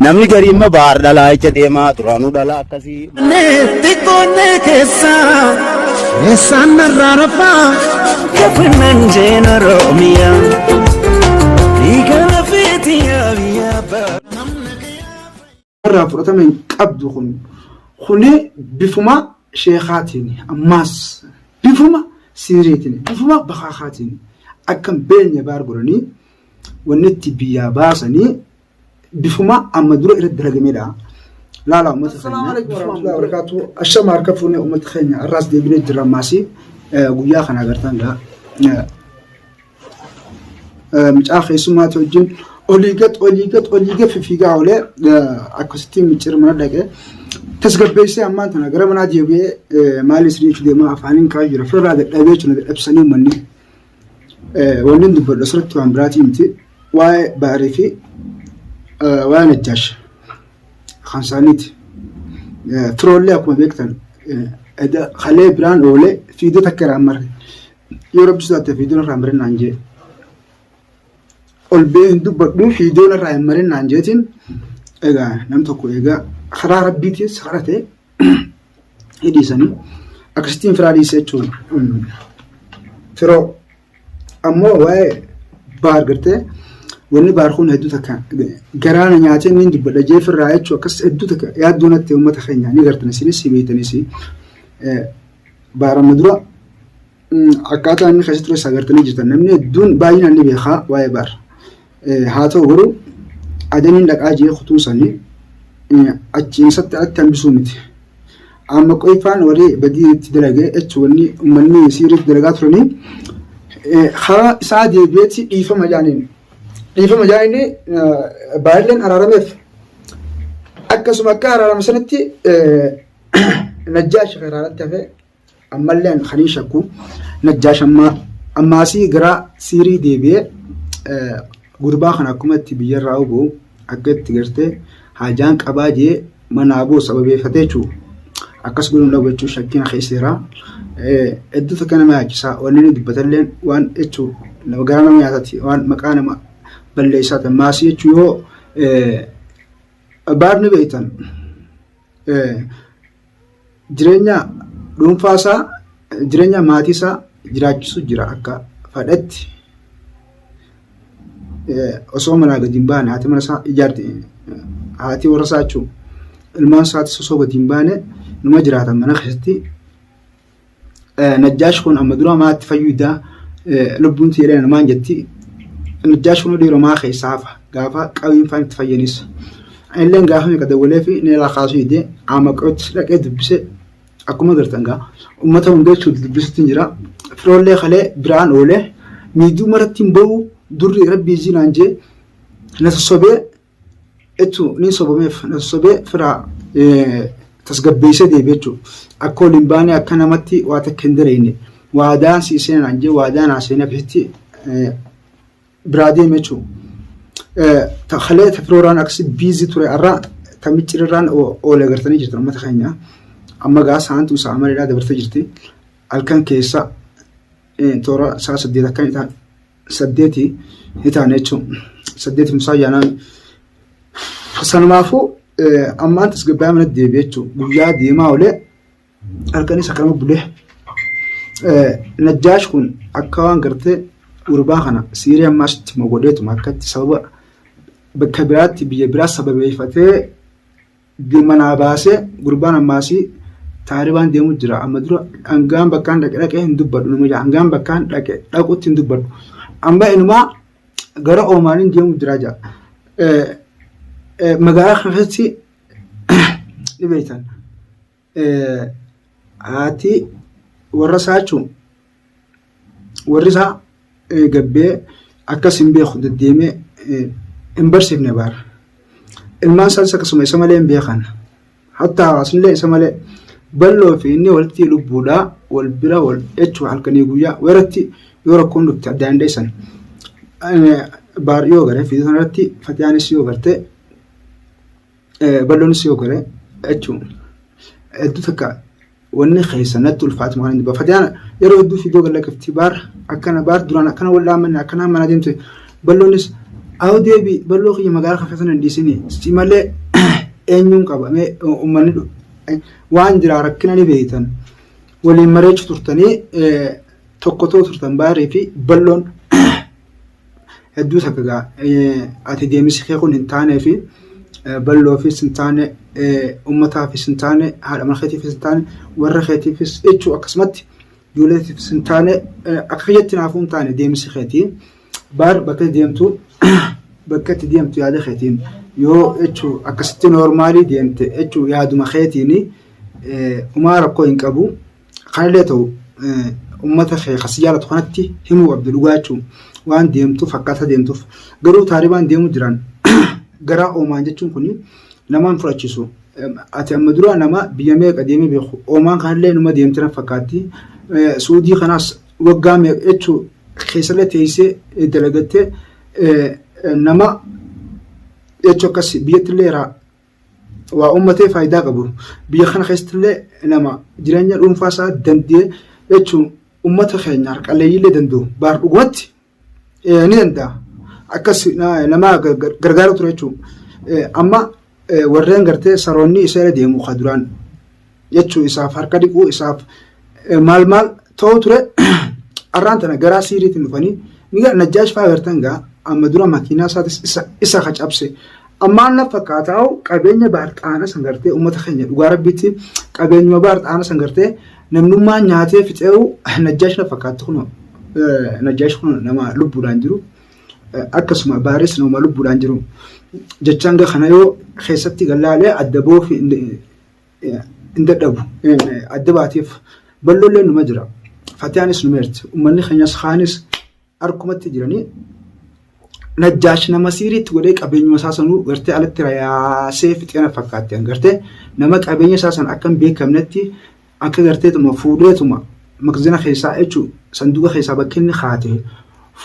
Namni garii immoo baar dhalaa jecha deemaa duraanuu dhalaa akkasii. Xiqqoonnee keessa eessaan narraa rafaa kafannan jeen Oromiyaa dhiiga lafeetii biyya abbaa. Irraa fudhatama hin qabdu kun kuni bifuma sheekaatiin ammaas bifuma siiriitiin bifuma bakaakaatiin akka hin beekne baar godhanii wanni itti biyyaa baasanii bifuma amma dura irratti dalagamedha. Laala uummata keenya. Assalaamu alaikum warahmatullahi wabarakatuh. Ashama harka fuunee uummata keenya har'aas deebinee jirra ammaas guyyaa kana agartan gaa. Mucaa keessummaati wajjin olii gad olii gad olii gad fiigaa oolee akkasitti micciir mana dhaqee tasgabbeessee ammaan tana gara manaa deebi'ee maal isin jechuu deemaa afaaniin kaa'ee jira firraa dadhabee jechuudha dadhabsanii uummanni. Wanni inni dubbadhu asirratti waan biraatii miti waa'ee baarii fi waa'ee najjaash kan isaaniiti. Firoollee akkuma beektan kalee biraan oolee fiidoo takka irraa marre. Yoo rabbi sodaatte fiidoon irraa hin marin naan jee. Ol bee hin dubbadhu fiidoon irraa hin marin naan jeetiin egaa nam tokko egaa karaa rabbiitiin si kadhate hidhiisanii akkasittiin firaa dhiise jechuun firoo ammoo waa'ee baar gartee wanni baar kun hedduu takka garaa na nyaatee inni dubbadha jee firraa jechuu akkas hedduu takka yaaddoo natti uummata keenya ni gartan isinis si beektanis Baar amma dura akkaataa inni keessa ture agartanii jirtan namni hedduun baay'inaan ni beekaa waa'ee baar. Haa ta'u garuu adaniin dhaqaa jee kutuu sanii achiin isatti alatti hambisuu miti. Amma qoyfaan warri badii itti dalagee jechuun wanni uummanni siiriitti dalagaa turanii karaa isaa deebi'eetti dhiifama jaaniin. Dhiifama jaaniin baay'een araarameef akkasuma akka araarame sanitti Najjaash karaarratti hafe ammallee ani kan hin shakku Najjaash ammaa ammaasii gara siirii deebi'ee gurbaa kana akkuma itti biyyarraa bu'u akka itti gartee haajaan qabaa jee manaa bu'u sababeeffatee jechuudha. Akkas godhuun dhabu jechuun shakkiin keessa jira. Hedduu takka nama yaachisaa wanni inni dubbatallee waan jechuun garaa nama nyaatati waan maqaa nama balleessaa ta'e maasii jechuun yoo baarni beektan. Jireenya dhuunfaa isaa jireenya maatii isaa jiraachisu jira akka fadhetti osoo manaa gadi hin baane haati mana isaa ijaarti haati warra isaa jechuun ilmaan isaatis osoo gadi hin baane numa jiraatan mana keessatti Najjaash kun amma dura maatti fayyuu iddaa lubbuun tiyya namaan jetti. Najjaash kun dhiiroo maa keessaa hafa gaafa qabiin faan itti fayyanis. Illeen gaafa meeqa dawwalee fi ni irraa kaasuu didee amma qo'atti dhaqee dubbise akkuma gartan gaa uummata hunda jechuun dubbisutti jira. Firoollee kalee biraan oolee miidhuu maratti hin ba'u durri rabbii zinaan jee na sossobee Jechuun ni sobameef na sobee firaa tasgabbeessee deebi'e jechuudha. Akka waliin baanee akka namatti waa takka hin daleenne waadaan sii seenaan jee waadaa naa seenee akkasitti biraa deeme jechuudha. Kalee ta firooraan akkasi biizii ture har'a ta micciirraan oole agartanii jirtan uummata keenya. Amma gaa saantu isaa amaleedhaa dabartee jirti. Halkan keessa toora sa'a 8 akkan saddeeti ni taane jechuun saddeeti musaa ayyaanaan sanumaafuu ammaan tasgabbaa'ee manatti deebi'e jechuun guyyaa deemaa oolee halkanis akkanuma bulee najjaash kun akka waan gartee gurbaa kana siirii ammaasitti mogodheetuma akkatti sababa bakka biraatti biyya biraa sababeeffatee manaa baasee gurbaan ammaasii taaribaan deemu jira. Amma dura hangaan bakkaan dhaqe dhaqee hin dubbadhu nama jaa hangaan bakkaan dhaqe dhaqutti hin dubbadhu. Amma inumaa gara Oomaaniin deemu jira jaa. Magaalaa kana keessatti ni beektan. Haati warra isaa jechuun warri isaa gabbee akkas hin beeku deddeemee hin barsiifne baara. Ilmaan isaas akkasuma isa malee hin beekan. Hatta hawaasnillee isa malee bal'oo fi inni walitti lubbuudhaa wal bira wal jechuun halkanii guyyaa weeratti yoo rakkoon dhufte addaan hin dheessan. Baar yoo garee fi sanarratti fatiyaanis yoo garte bal'oonis yoo gare jechuun hedduu takka wanni keessa natti ulfaatu maqaan inni Fatiyaan yeroo hedduu fiidoo gad lakkifti baar akkana baar duraan akkana wal dhaamanne akkana mana deemte bal'oonis Awoo deebi balloo kiyya magaalaa kana keessa nan dhiisini si malee eenyuun qaba mee uummanni waan jira rakkina ni beektan waliin mareechu turtanii tokko ta'u turtan baarii fi balloon hedduu takka gaa ati deemisi kee kun hin taanee fi balloofis hin taane uummataafis hin taane haadha mana keetiifis hin taane warra keetiifis jechuu akkasumatti ijoolleetiifis hin taane akka kiyyatti naafuu hin taane deemsi keetii. Baar bakka deemtu bakka itti deemtu yaada keetiin yoo jechuu akkasitti noormaalii deemte jechuu yaaduma keetiin umaa rakkoo hin qabu. Kanallee ta'u uummata kee kasi jaalatu kanatti himuu qabdi dhugaa jechuun waan deemtuuf akkaataa deemtuuf garuu taaribaan deemu jiran garaa oomaan jechuun kun nama hin fudhachiisu. Ati amma dura nama biyya meeqa deemee beeku oomaan kanallee numa deemte na fakkaatti. Suudii kanaas waggaa meeqa jechuun keessallee teessee dalagattee nama jechuun akkas biyyattillee irraa waa uummatee faayidaa qabu. Biyya kana keessattillee nama jireenya dhuunfaa isaa danda'ee jechuun uummata keenya harqaleeyyiillee danda'u baar dhugumatti ni danda'a. Akkas nama gargaaru ture jechuudha. Amma warreen gartee saroonni isa irra deemu ka duraan jechuu isaaf harka dhiquu isaaf maal maal ta'uu ture arraan tana garaa siiriitiin dhufanii ni gara najjaash fa'aa gartan gaa amma dura makiinaa isaatis isa ka cabse ammaan na fakkaataa'u qabeenya baar xaana san gartee uummata keenya dhugaa rabbiitti qabeenyuma baar xaana san gartee namnummaan nyaatee fixee'u najjaash na fakkaatti kunoo najjaash kun nama lubbuudhaan jiru akkasuma baaris nama lubbuudhaan jiru jechaan ga kana yoo keessatti gallaalee adda boofi hin dadhabu adda baateef bal'oollee numa jira fatiyaanis numeerti uummanni keenyas kaanis harkumatti jiranii Najjaash nama siiriitti godhee qabeenyuma isaa sanuu gartee alatti rayaasee fixeena fakkaatti gartee nama qabeenya isaa san akka hin beekamnetti akka garteetuma fuudheetuma makzina keessaa jechuun sanduuqa keessaa bakki inni kaate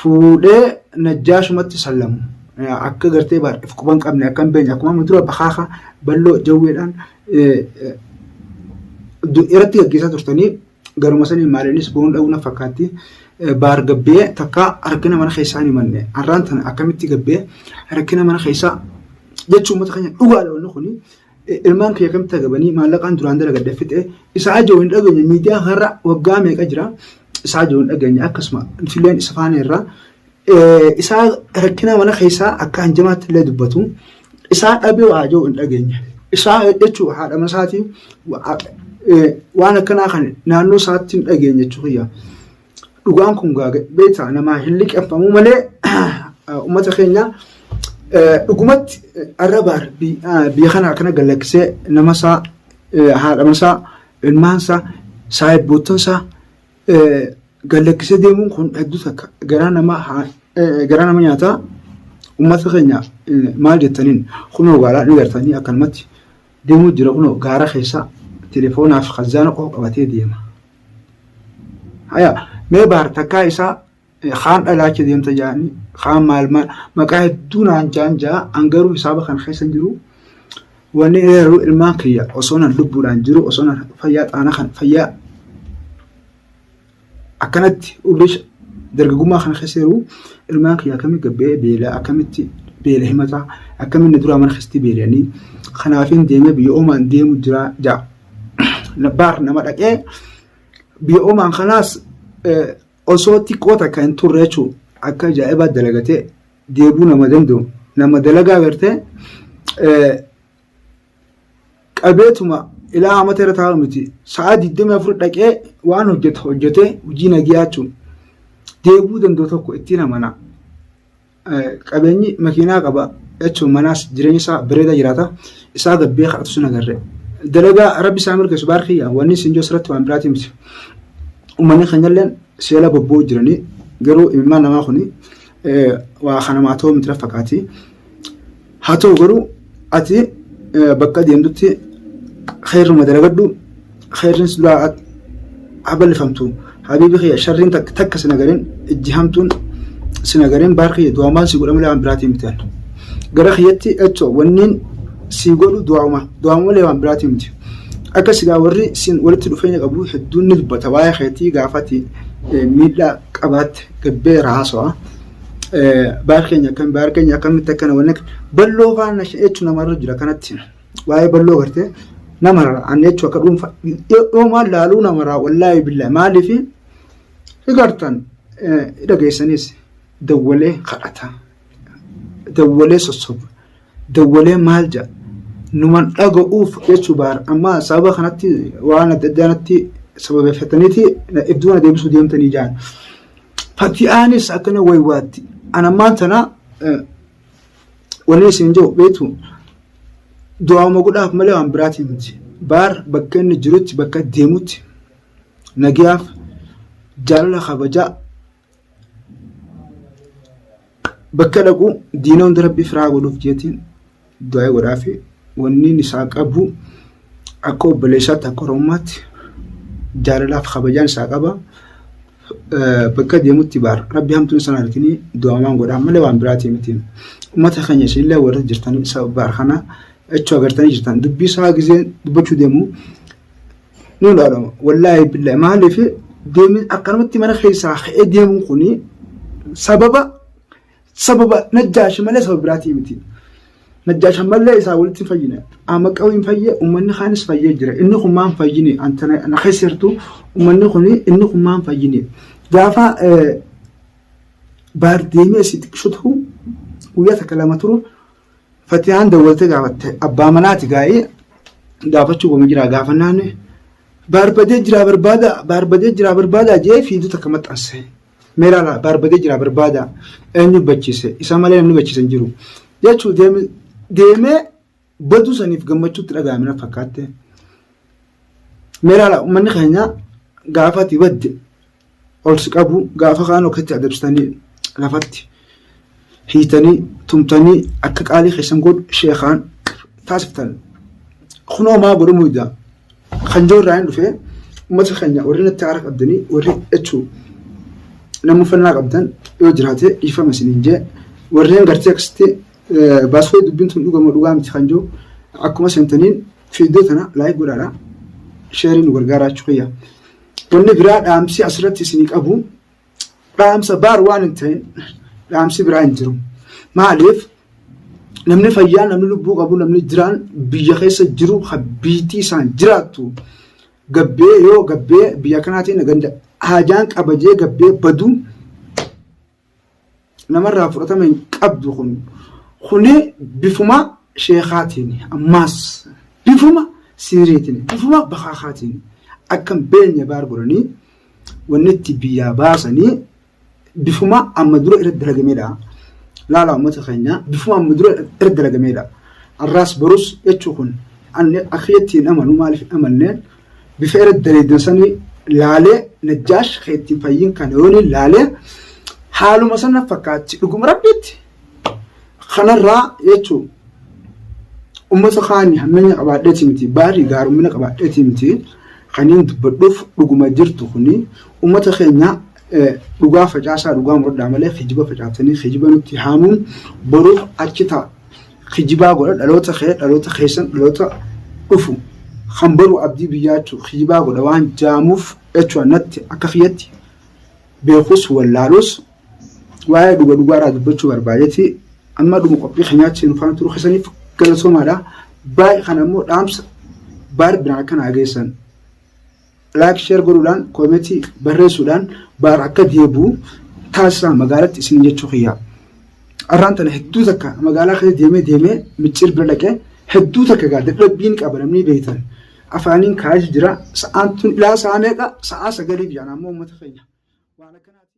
fuudhee najjaashumatti sallamu akka gartee baadhiif quban qabne akka hin beekne akkuma amma dura bakaaka balloo jawweedhaan irratti gaggeessaa turtanii garuma sanii maaliinis boon dha'uu na fakkaatti. Baar gabbee takka rakkina mana keessaa hin himanne. Har'aan tana akkamitti gabbee rakkina mana keessaa jechuun uummata keenya dhugaadha wanni kuni. Ilmaan kiyya akkamitti gabanii maallaqaan duraan dalagadhe fixe isaa ijoo hin dhageenye miidiyaa har'a waggaa meeqa jira isaa ijoo hin dhageenye akkasuma fileen isa faana irraa isaa rakkina mana keessaa akka hanjamaatti illee dubbatu isaa dhabee waa ijoo hin dhageenye isaa jechuun haadha masaatii waan akkanaa kan naannoo isaatti hin dhageenye jechuudha. Dhugaan kun beektaa namaa hin liqeeffamuu malee uummata keenya dhugumatti arra baar biyya kana akkana galaksee nama isaa haadha isaa ilmaan isaa saayibboottan isaa galaksee deemuun kun hedduu takka garaa nama garaa nama nyaataa uummata keenya maal jettaniin kunoo gaaraa ni gartanii akkanumatti deemuu jira kunoo gaara keessa telefoonaaf khazaana qofa qabatee deema. Haya mee baar takkaa isaa kaan dhalaacha deemta jaanii kaan maal maal maqaa hedduu naan jaan jaa an garuu hisaaba kana keessa hin jiru. Wanni eeru ilmaan kiyya osoo nan lubbuudhaan jiru osoo nan fayyaa xaana kan fayyaa akkanatti umrii dargaggummaa kana keessa jiru ilmaan kiyya akkamitti gabbee beela akkamitti beela himataa akkamitti duraa mana keessatti beelanii kanaafin deemee biyya oomaan deemu jira jaa. Baar nama dhaqee biyya oomaan kanaas osoo xiqqoo takka hin turre jechuun akka ajaa'ibaa dalagatee deebuu nama danda'u nama dalagaa gartee qabeetuma ilaa amata irra taa'u miti sa'a 24 dhaqee waan hojjetu hojjetee hojii nagiyaa jechuun deebuu danda'u tokko ittiin amana. Qabeenyi makiinaa qaba jechuun manaas jireenya isaa bareedaa jiraata isaa gabbee kadhatu sun agarre. Dalagaa rabbi isaa mirkeessu baarkiyya wanni isin jiru asirratti waan biraatii miti. Uummanni keenyalleen seela bobboo jiranii garuu imimmaan namaa kuni waa kanamaa ta'uu miti fakkaati. Haa ta'u garuu ati bakka deemtutti kheerruma dalagadhu kheerrin si duraa haa bal'ifamtu. Habiibi kiyya sharriin takka sin agarin ijji hamtuun sin agarin baar kiyya du'aamaan si godha malee waan biraatii miti. Gara kiyyatti jechuun wanniin si godhu du'auma du'auma malee waan biraatii miti. Akka sigaa warri sin walitti dhufeenya qabu hedduun ni dubbata waa'ee keetii gaafati miidhaa qabaatte gabbeera haasawa. Baar keenya akkam baar keenya akkamitti akkana wanni balloo faana jechuun namarra jira kanatti waa'ee balloo gartee namarra ani jechuun akka dhuunfa yoomaan laaluu namarraa wallaahi billaahi maaliif gartan dhageessanis dawwalee kadhata dawwalee sossoba dawwalee maal jedha numan dhaga'uuf jechuu baar amma sababa kanatti waan adda addaa natti sababeeffataniiti iddoo na deebisuu deemtanii jaan. Fatiyaanis akkana waywaatti. An ammaan tana wanni isin jiru beektu du'aama godhaaf malee waan biraatii miti. Baar bakka inni jirutti bakka deemutti nagayaaf jaalala kabajaa bakka dhaqu diina hunda rabbi firaa godhuuf jeetiin du'aa godhaafi wanni isaa qabu akka obboleessaatti akka oromummaatti jaalalaaf kabajaan isaa qaba. Bakka deemutti baar rabbi hamtuun isaan arginii du'aamaan godhaa malee waan biraatii miti. Uummata keenya isinillee warra jirtan isa baar kana jechuu agartanii jirtan dubbii isaa gizee dubbachuu deemu ni ilaalama. Wallaahi billaahi maaliif deemee akkanumatti mana keessaa ka'ee deemuun kuni sababa Sababa Najjaash malee sababa biraatii miti. Najjaash ammallee isaa walitti hin fayyine. Amma qabu hin fayye uummanni kaanis fayyee jira. Inni kun maan fayyine antana na keessa jirtu uummanni kun inni kun maan fayyine. Gaafa baar deemee si xiqqishu ta'u guyyaa takka lama turu Fatiyaan dawwalte gaafatte abbaa manaati gaa'ee gaafachuu gomu jira gaafannaan baarbadee jira barbaada baarbadee jira barbaada jee fiiduu takka maxxanse. Mee ilaalaa baarbadee jira barbaada eenyu bachiise isa malee namni bachiise hin jiru. Jechuu deemee baduu saniif gammachuutti dhaga'ame na fakkaatte. Mee ilaalaa uummanni keenya gaafa ati badde ol si qabu gaafa kaan okkatti adabsitanii lafatti hiitanii tumtanii akka qaalii keessan godhu sheekaan taasiftan. Kunoo maa godhamuu dida. Kan jiru irraa hin dhufee uummata keenya warri natti aara qabdanii warri jechuu nama uffannaa qabdan yoo jiraate dhiifama isiniin jee warreen gartee akkasitti baasoo dubbiin tun dhugama dhugaa miti kan jiru akkuma seentaniin fiiddoo tana laayik godhaadha sheerii nu gargaaraa jechuu kiyya. Wanni biraa dhaamsi asirratti isinii qabu dhaamsa baar waan hin ta'in dhaamsi biraa hin jiru. Maaliif namni fayyaa namni lubbuu qabu namni jiraan biyya keessa jiru kan biitii isaan jiraattu gabbee yoo gabbee biyya kanaatiin ganda haajaan qabajee gabbee badu namarraa fudhatama hin qabdu kun kuni bifuma sheekaatiin ammaas bifuma siiriitiin bifuma bakaakaatiin akka hin beekne baar godhanii wanni itti biyyaa baasanii bifuma amma dura irratti dalagameedha. Laala uummata keenya bifuma amma dura irratti dalagameedha. Har'aas borus jechuu kun anni akkiyyatti hin amanu maaliif hin amanne bifa irratti daleeddan sanii laalee najjaash kan ittiin fayyin kana yoon laalee haaluma sana fakkaatti dhuguma rabbiitti kanarraa jechuun ummata kaani hammeenya qabaadheeti miti baarii gaarumina qabaadheeti miti kaniin dubbadhuuf dhuguma jirtu kuni ummata keenya dhugaa facaasaa dhugaa muradhaa malee kijiba facaaftanii kijiba nutti haamuun boruuf achi ta'a kijibaa godha dhaloota kee dhaloota keessan dhaloota dhufu kan boru abdii biyyaa kijibaa godha waan jaamuuf jechuudha natti akka kiyyatti beekus wallaalus waa'ee dhuga dhugaadhaa dubbachuu barbaadeeti amma dhuma qophii keenyaatti nu faana turuu keessaniif galatoomaadha. Baay'ee kana immoo dhaamsa baar biraan akka naa geessan laayik sheer godhuudhaan koometii barreessuudhaan baar akka deebi'u taasisaa magaalatti isin jechuu kiyya. Arraan tana hedduu takka magaalaa keessa deemee deemee micciir bira dhaqee hedduu takka gaa dadhabbiin qaba namni beektan afaaniin kaa'ee jira sa'aan tun ilaa sa'a meeqa sa'aa sagaliif jaana ammoo uummata keenya waan akkanaati.